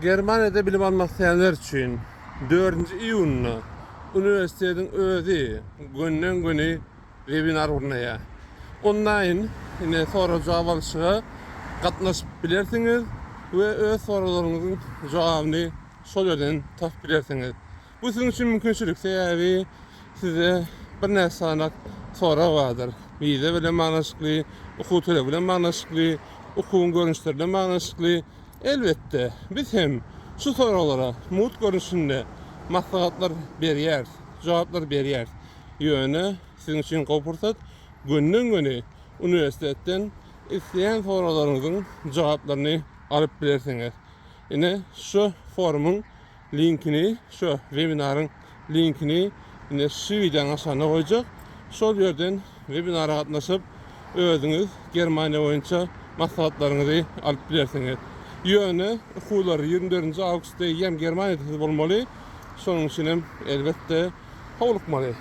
Germaniýada bilim almak isleýänler üçin dördünji iýunda uniwersitetiň özi gönden-göni webinar gurnaýar. Onlaýn ine sorag-jogap alyşyga gatnaşyp bilersiňiz we öz soraglaryňyzyň jogabyny şol ýerden tapyp bilersiňiz. Bu siziň üçin mümkinçilik, sebäbi sizde birnäçe sany sorag bardyr. Wiza bilen baglanyşykly, okuw tölegi bilen baglanyşykly, okuwyň görnüşleri bilen baglanyşykly. Elbetde, biz hem şu soraglara mugt görnüşinde maslahatlar berýäris, jogaplar berýäris. Ýöne siziň üçin gowy pursat, gönden-göni uniwersitetden isleýän soraglaryňyzyň jogaplaryny alyp bilersiňiz. Ine, şu forumyň linkini, şu webinaryň linkini ine şu wideonyň aşagyna goýjak. Şol ýerden webinara gatnaşyp, özüňiz Germaniýa boýunça maslahatlaryňyzy alyp bilersiňiz. Ýöne okuwlar 24-nji awgustda eýýäm Germaniýada siz bolmaly. Şonuň üçin hem elbetde howlukmaly.